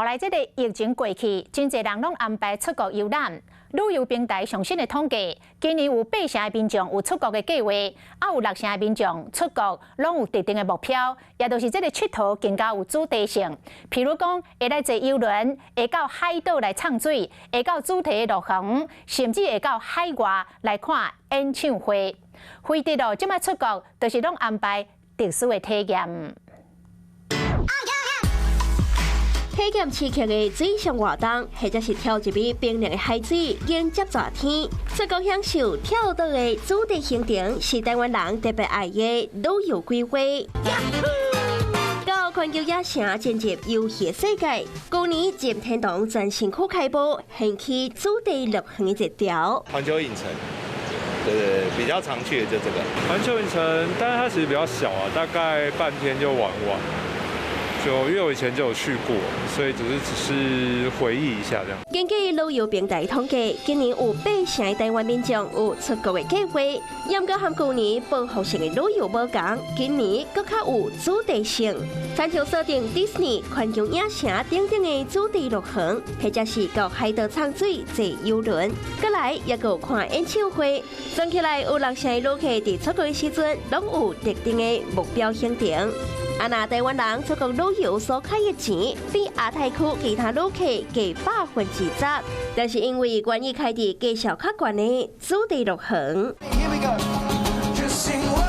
來這個疫情過去，真濟人攏安排出國遊覽。旅遊平台上新的統計，今年有八成的民眾有出國的計劃，啊有六成的民眾出國攏有特定的目標，也就是這個𨑨迌更加有主題性。譬如講，會來坐郵輪，會到海島來藏水，會到主題樂園，甚至會到海外來看演唱會。非得咯，這擺出國，就是攏安排特殊的體驗。體驗刺激的水上活動，或者是跳入去冰涼的海水迎接熱天，出國享受跳島的主題行程，是台灣人特別愛的旅遊規劃。到環球影城進入遊戲世界，舊年任天堂全新區開播，掀起主題樂園的熱潮。環球影城，對對，比較常去的就這個。環球影城，但是它其實比較小啊，大概半天就玩完。就因為我以前就有去過，所以只是回憶一下這樣。根據旅遊平台統計，今年有八成的台灣民眾有出國的計劃。毋過和舊年報復性的旅遊無仝，今年閣較有主題性。親像鎖定迪士尼、環球影城等等的主題樂園，或者是到海島藏水坐郵輪，閣來也閣有看演唱會。算起來有六成的旅客佇出國的時陣，攏有特定的目標行程。啊，若台灣人出國旅遊所開的錢，比亞太區其他旅客低10%，但是𪜶願意開佇價數較懸的主題樂園。Here we go. Just sing whoa.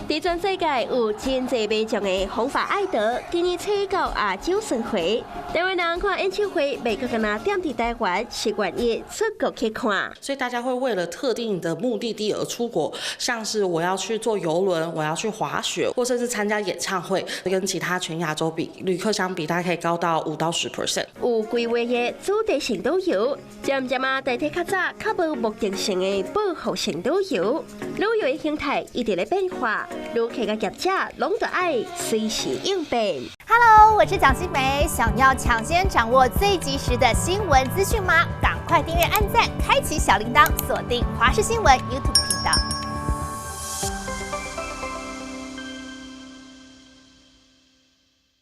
佇全世界有真濟民眾的紅髮愛德，今年冊到亞洲巡迴，台灣人看演唱會，袂閣干焦踮佇台灣，是願意出國去看。所以大家會為了特定的目的地而出國，像是我要去坐郵輪，我要去滑雪，或甚至參加演唱會，跟其他全亞洲比旅客相比，大概可以高到5到10%。有規劃的主題性旅遊，漸漸啊代替較早較無目的性的報復性旅遊，旅遊的形態一直咧變化。旅客佮業者攏著愛隨時應變。 Hello，我是蔣新梅，想要搶先掌握最及時的新聞資訊嗎？趕快訂閱、按讚、開啟小鈴鐺，鎖定華視新聞 YouTube 頻道。